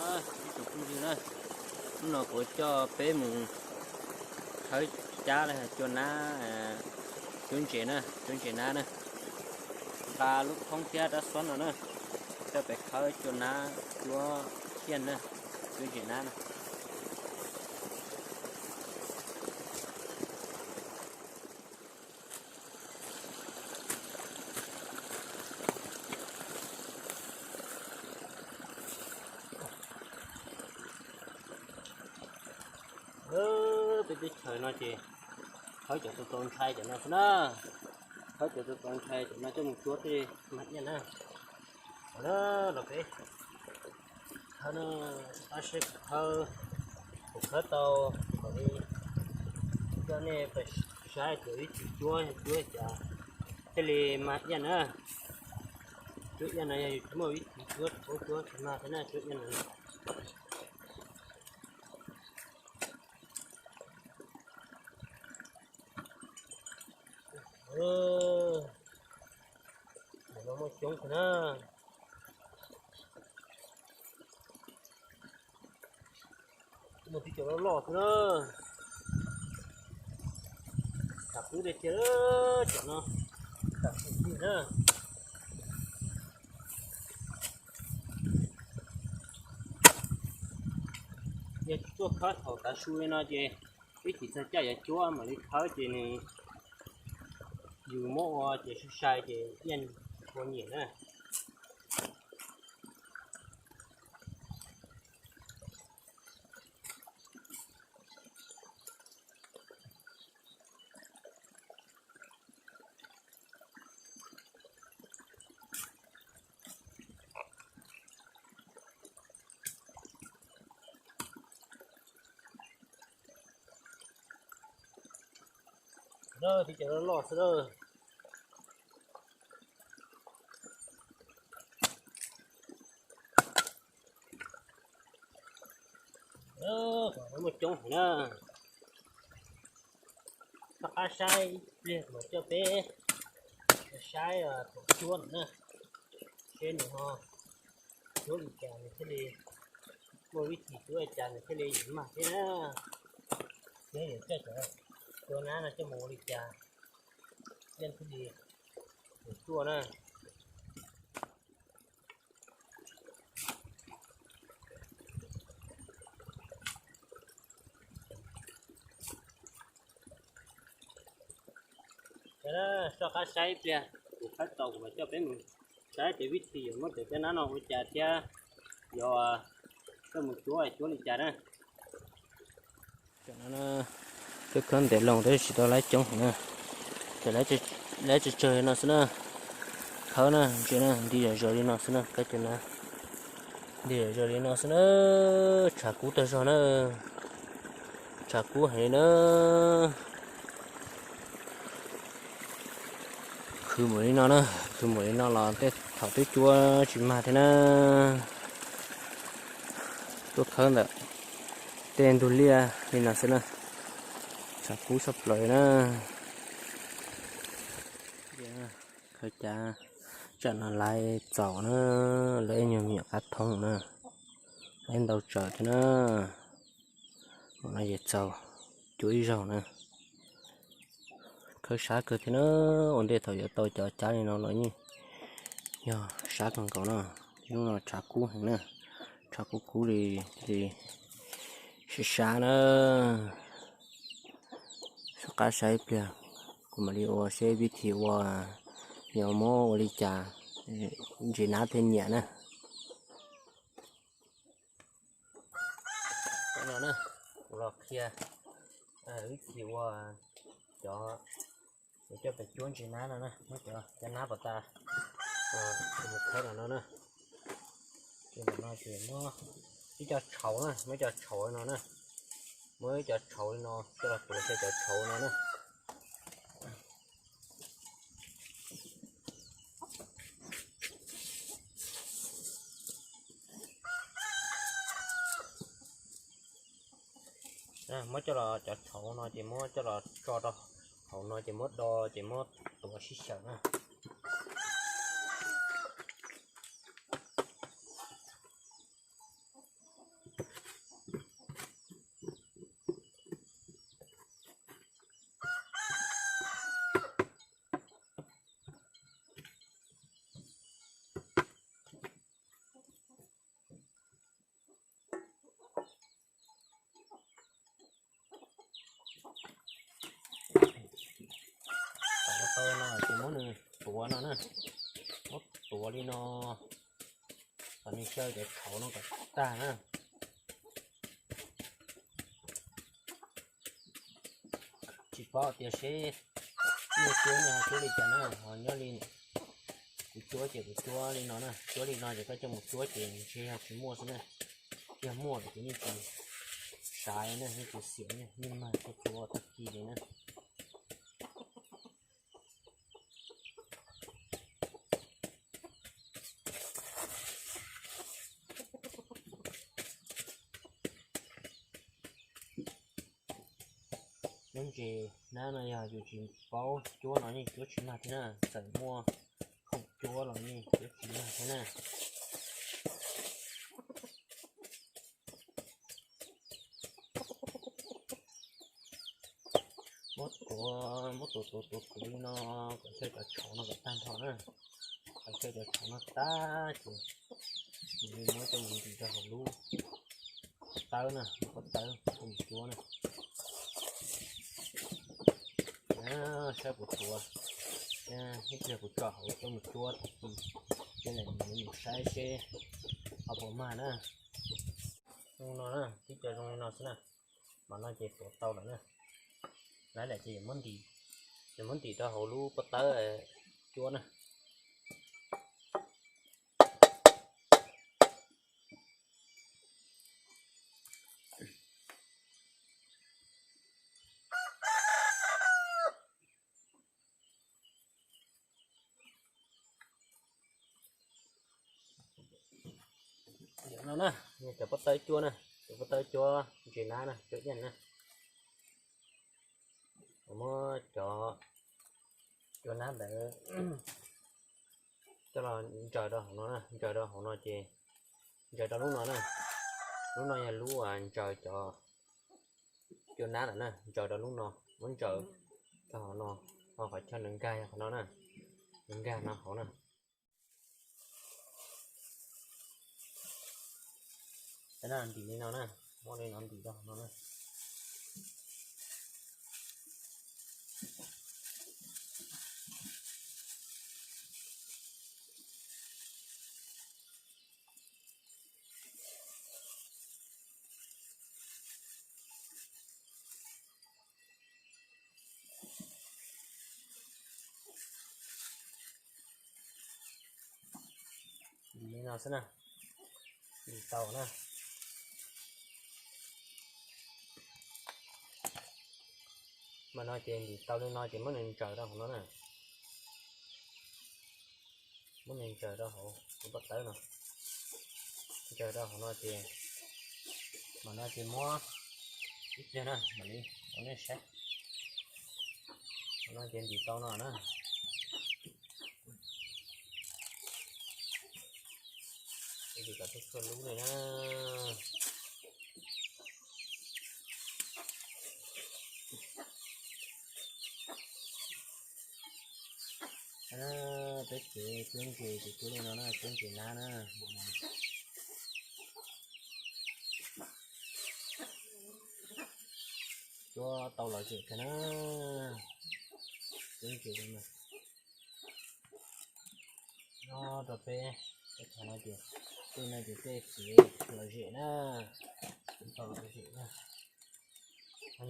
Ib tsoom phooj ywg na, hnub no kuv coj peb mus khawb cab los cua nab, cuab ntses na, cuab ntses nab na. Nqa lub thoob thiab rab xob no na, coj peb khawb cua nab, cuab hiaj na, cuab ntses nab na. Peb teb chaws no ces khawb cov tau tau ntshai cov no xwb na. Khawb cov tau tau ntshai cov no coj mus cuab thiaj li mag iaj na. Los peb khawb, tab sis kuv khawb, kuv khawb tau, kuv mam li coj nej pais saib tias ib txhis cuab cuab cas thiaj li mag iaj na. Cuab iaj no yog yus tsis muaj ib txhis cuab, tsis paub cuab tsis mag thiab na, cuab iaj no. Ntawm no muaj coob kawg na. Muaj tib cov loj loj xwb na. Tshav kub tiag tiag, cov no tshav kub tiag na. Yog tuaj khawb thaum tav su li no ces ib chim txog caij yuav cuab mam li khawb ces nws, yus muab ua ces sai sai ces yeej tsis tshua nyiam na. Tib cov loj loj xwb na. Muaj coob heev na. Soj qab saib ib pliag kuv mam coj peb saib thaum cuab no na, seb nws ho cuab li cas nws thiaj li muaj vib thim cuab li cas nws thiaj li yuav mag thiab na. Thiab yuav coj cov cua nab no coj mus ua li cas thiaj li yuav tuaj na. Soj qab saib ib pliag, kuv khawb tau kuv mam coj peb mus saib cov vib thim yuav muab cov cua nab no ua li cas thiab yuav coj mus cuab cuab li cas na. Cov no twb khawb ntev loo tab sis tau lawv coob heev na. Ces lawv tsawg tsawg li no xwb na. Khawb na, ntsia na, nti zom zaws li no xwb na, khawb cov na. Nti zom zaws li no xwb na, tshav kub tag zog na. Tshav kub heev li na. Khwv npaum li no na, khwv npaum li no los tej thaum twb cuab tsis mag thiab na. Tuaj khawb ntawm tej ntug liaj li no xwb na, tshav kub tshaj plaws li na. Khawb cab tsam no lawv txaus na, lawv ib nyuag me nyuam qab thoob na, lawv ntau tsawv thiab na. Ua no ces txaus cuab ib zaug na. Khawb sab kawg thiab na, ua ntej thaum yuav tau cov cab li no los yeej yog sab kawg nkaus na. Hnub no tshav kub heev na, tshav kub kub li, li sab sab na. Soj qab saib ib pliag, kuv mam li ua seb vib thim ua, yuav muab ua li cas ntses nab thiaj nyiam na. No na, kuv los qhia vib thim ua cov, cov coj pes cuab ntses nab no na, muab cov cab nab pas tas, mus khawb no no na. Ces ntawm no ces muab ib co tshauv na, muab ib co tshauv no na, muab ib co tshauv li no coj los tuav xyaw cov tshauv no na. Muab coj los cov tshauv no ces muab coj los tso rau hauv no ces muab do ces muab tuav sib xyaw na. Tuav no na, muab tuav li no, kom nws xyaw cov tshauv no kom tag na. Tsis paub tias seb nej cuab nej ho cuab li cas na, ho nyob li kuv cuab ces kuv cuab li no na, cuab li no ces koj coj mus cuab ces ntshe yog tsis muaj xwb na, yog muaj lawm ces nej tsis xav na, nej tsis xiam na, nej mag coj cuab tag kis li na. Lub ntses nab no yog yus tsis paub cuab no yeej cuab tsis mag thiab na, txawm muaj khoom cuab los yeej cuab tsis mag thiab na. Muab tuav, muab tuav tuav tuav tuav li no, kom xyaw cov tshauv no kom tag nrho na. Kom xyaw cov tshauv no tag ces mam li muab coj mus ntim rau hauv lub pob tawb na, lub pob tawb coj mus cuab na. Saib kuv tuav, ib pliag kuv tso hauv coj mus cuab tag kis, ces mam li mus saib seb ho puas mag na. Zoo no na, tib co zoo li no xwb na. Mas no ces tuav tau lawm na. Lawv lawm ces yuav muab ntim, yuav muab ntim rau hauv lub pob tawb cuab na. No na, cov pob tawb cuab na, cov pob tawb cuab ntses nab na, cuab yeej na. Muab cov cuab nab ntawd coj los ntsaws rau hauv no na, ntsaws rau hauv no ces ntsaws rau lub no na. Lub no yog lub ntsaws cov cuab nab lawm na, ntsaws rau lub no, muab ntsaws rau hauv no, ho qhov chaw nws nkag yog qhov no na, nws nkag no hauv na. Ntim li no na, muab li no ntim rau hauv no na. Ntim li no xwb na, ntim tau na. Mas no ces ntim tau li no ces muab nws ntsaws rau hauv no na. Muab nws ntsaws rau hauv tus pob tawb no. Ntsaws rau hauv no ces, mas no ces muab ib pliag na mam li ua nej saib. Mas no ces ntim tau no na. Ntim kom txhua txhua lub li na. Peb ces cuab ntses ces cuab li no na, cuab ntses nab na. Cuab tau lom zem kawg na. Cuab ntses no rau peb, peb thaum no ces, tej no ces tej kev lom zem na, tau lom zem na.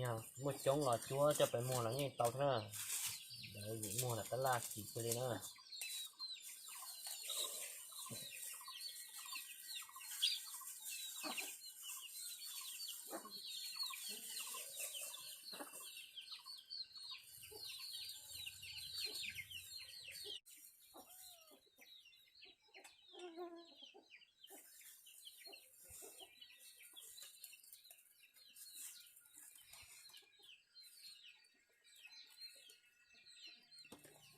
Yog muaj coob los cuab coj pem muag los yeej tau thiab na. Lawv yim muag lawm tab laj kis cia li na.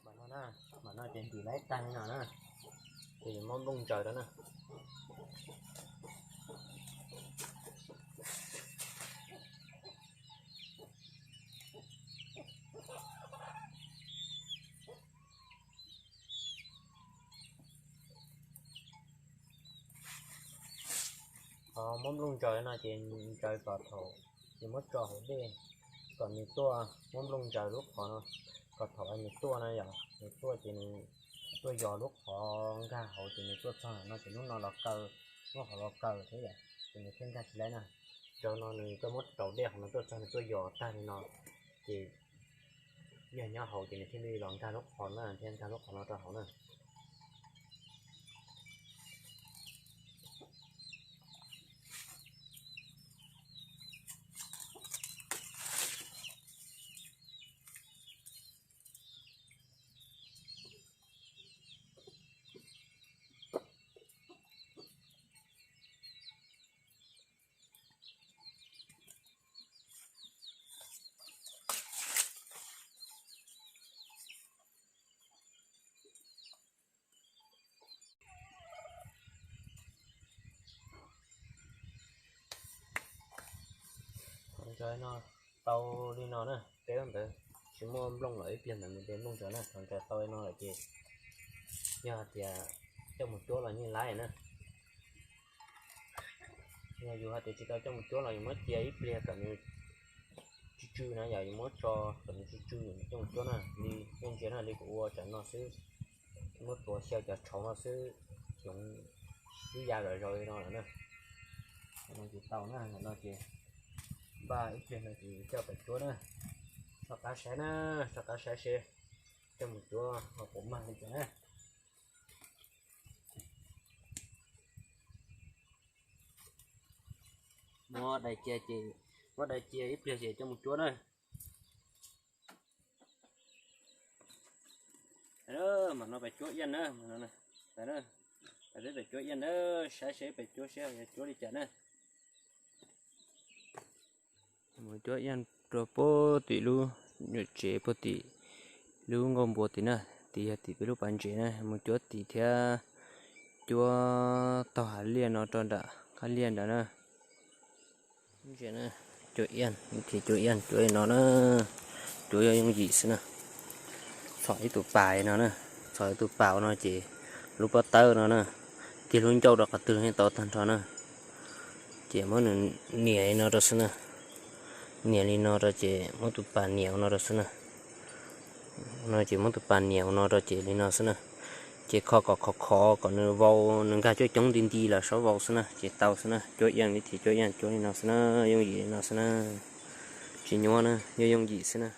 Mas no na, mas no ces ntim laib tag li no na, ces yuav muab nplooj ntsaws rau na. Qhov muab nplooj ntsaws no ces ntsaws kom thaum, ces muab tso hauv dej kom nws tuaj, muab nplooj ntsaws lub qhov no kom thaum nws tuaj no yom, Nws tuaj ces nws tuaj yos lub qhov nkag hauv ces nws tuaj txog no ces lub no los kaw, lub hauv los kaw thiab yom, ces nws thiaj nkag tsis laib na. Cov no nws tuaj muab rau dej qhov no tuaj txog nws tuaj yos tag li no, ces yog nyob hauv ces nws thiaj li los nkag lub qhov no thiab nkag lub qhov no rau hauv na. Thov ntsaws no tau li no na, peb ntawd tsis muaj nplooj lawm, ib pliag ntawd nws nplooj ntsaws na. Thov ntsaws tau li no lawm ces yog hais tias coj mus cuab los yeej laib na. Yog yus hais tias tsis tau coj mus cuab los yus muab cia ib pliag kom nws tsw tsw na, yog yus muab tso kom nws tsw tsw coj mus cuab na. Li nej ntsia na, li kuv ua tsam no xwb, muab tuav xyaw cov tshauv no xwb, yoov twb ya zom zaws li no lawm na. No ces tau na, no ces npaj ib pliag no ces coj pem cuab na. Soj qab saib na, soj qab saib seb coj mus cuab ho puas mag li cas na. Muab dai cia ces, muab dai cia ib pliag ces coj mus cuab na. Mam no pem cuab iaj na, peb pem cuab iaj na, saib seb pem cuab seb yog cuab li cas na. Mus cuab iaj rau puag tim lub nyuam tsev puag tim lub nkuaj npua tim na, tim yog tim peb lub pas ntses na, mus cuab tim thiab cuab taug hav liaj no rau nram qab liaj nrad na. Cuab iaj, vib thib cuab iaj cuab li no na, cuab yooj yim xwb na. Txhom ib tug pas no na, txhom ib tug pas ua no ces lub pob tawb no na, tig lub ncauj rau qhov twg yeej tau tag nrho na. Ces muab nws nias li no rau xwb na, nias li no rau ces muab tus pas nias ua no rau xwb na. No ces muab tus pas nias ua no rau ces li no xwb na. Ces kho kom khov khov kom nws vau, nws nkag coob coob nti nti los saib vau xwb na ces tau xwb na. Cuab iaj vib thib cuab iaj cuab li no xwb na, yooj yim li no xwb na. Tsis nyuaj na, yooj yooj yim xwb na.